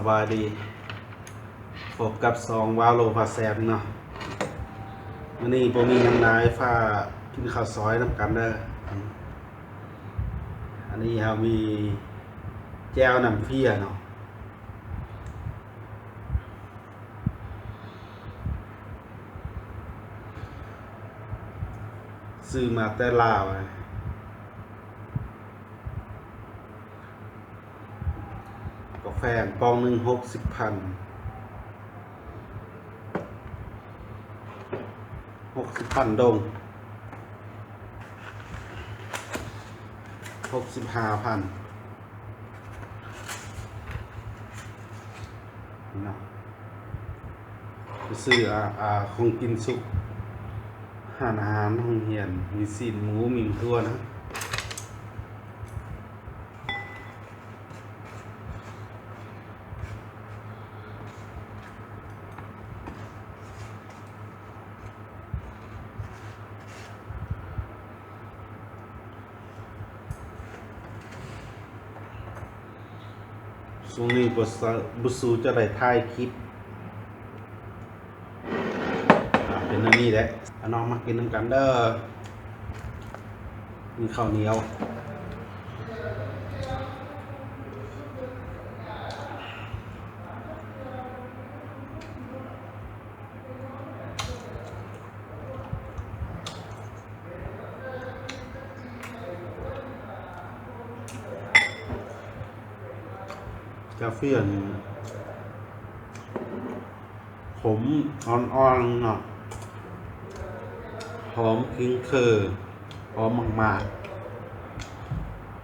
ສະບາຍດີ ພົບກັບຊ່ອງວາໂລພາແຊບເນາະ. ມື້ນີ້ບໍ່ມີຫຍັງຫຼາຍ ພາກິນເຂົ້າຊອຍນຳກັນເດີ. ອັນນີ້ເຮົາມີແຈ່ວນ້ຳເພຍເນາະ. ຊື້ມາແຕ່ລາວ ກາແຟປ່ອງໜຶ່ງຫົກສິບພັນ ຫົກສິບພັນດົງ ຫົກສິບຫ້າພັນ ເນາະ. ໄປຊື້ ອາ ອາ ຂອງກິນສຸກ ຮ້ານອາຫານໂຮງຮຽນ ມີຊີ້ນໝູ ມີໝາກຖົ່ວນະ. ຊ່ວງນີ້ບໍ່ສະ ບໍ່ສູ້ຈະໄດ້ຖ່າຍຄລິບ ອ່າ ເປັນແນວນີ້ແຫຼະ. ອາ ນ້ອງມາກິນນຳກັນເດີ ມີເຂົ້າໜຽວ. ກາເຟນີ້ ຂົມອ່ອນໆເນາະ ຫອມຂີງເຄີ ຫອມໝາກ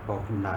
ໆ ພໍກິນໄດ້.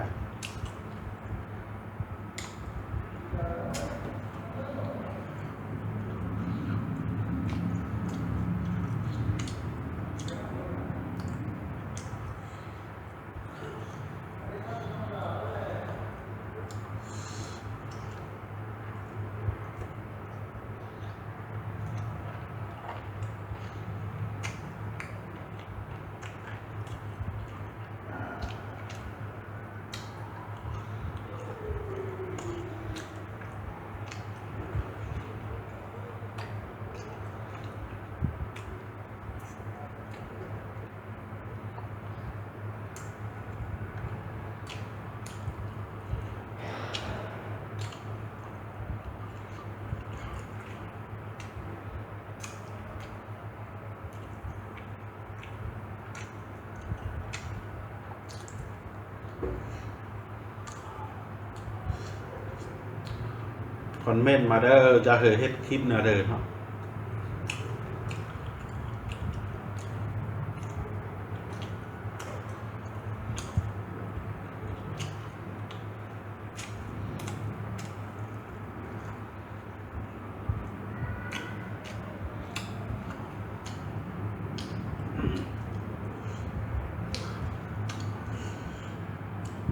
ຄອມເມັນມາເດີ ຢາກໃຫ້ເຮັດຄລິບແນວໃດເນາະ.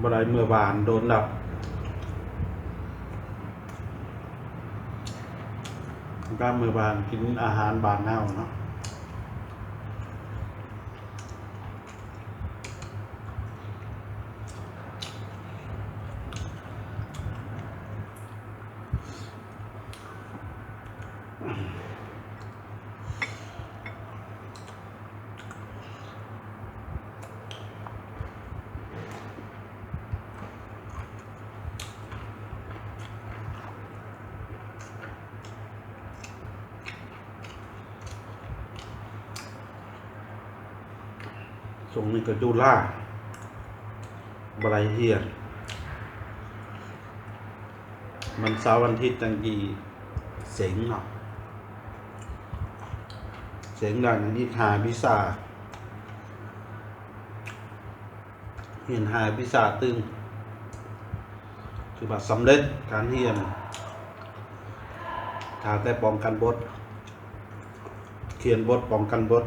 ບໍ່ໄດ້ເມືອບ້ານດົນແລ້ວ ການເມືອບ້ານກິນອາຫານບ້ານເຮົາເນາະ. ຊ່ວງນີ້ກະຈຸລາ ບໍ່ໄດ້ຮຽນ ວັນເສົາວັນອາທິດຈັ່ງຊິເສັງເນາະ ເສັງໄດ້ອີກຫ້າວິຊາ ຮຽນຫ້າວິຊາຕື່ມ ຖືວ່າສຳເລັດການຮຽນ ຖ້າແຕ່ປ້ອງກັນບົດ ຂຽນບົດ ປ້ອງກັນບົດ. ອ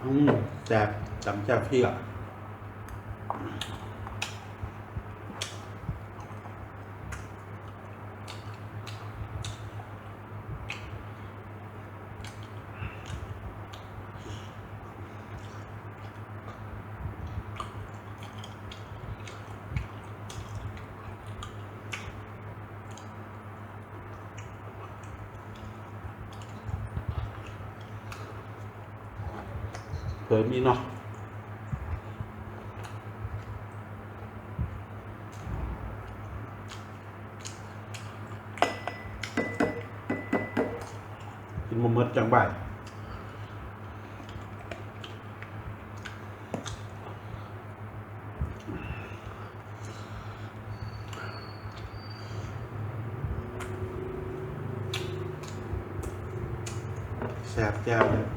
ອືມ ແຊບ ຕຳແຈ່ວເພຍ. ເພີ່ມອີກເນາະ. ກິນບໍ່ໝົດຈັ່ງບາຍ. ແຊບແຈ່ວເລີຍ.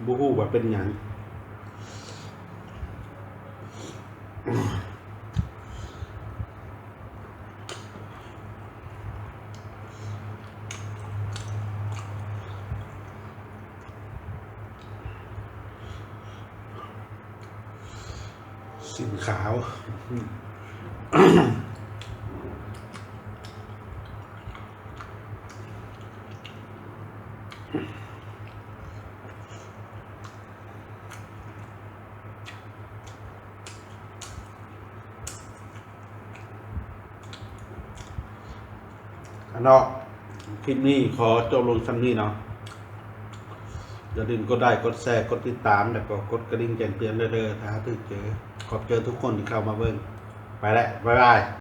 ບໍ່ຮູ້ວ່າເປັນຫຍັງ. ຊີ້ນຂາວ. ອັນເນາະ ຄລິບນີ້ຂໍຈົບລົງສ່ຳນີ້ເນາະ. ຢ່າລືມກົດໄລ້ ກົດແຊ ກົດຕິດຕາມ ແລ້ວກໍກົດກະດິ່ງແຈ້ງເຕືອນເດີ ຖ້າຫາກຖືກໃຈ. ຂອບໃຈທຸກຄົນທີ່ເຂົ້າມາເບິ່ງ. ໄປແລ້ວ ບາຍບາຍ.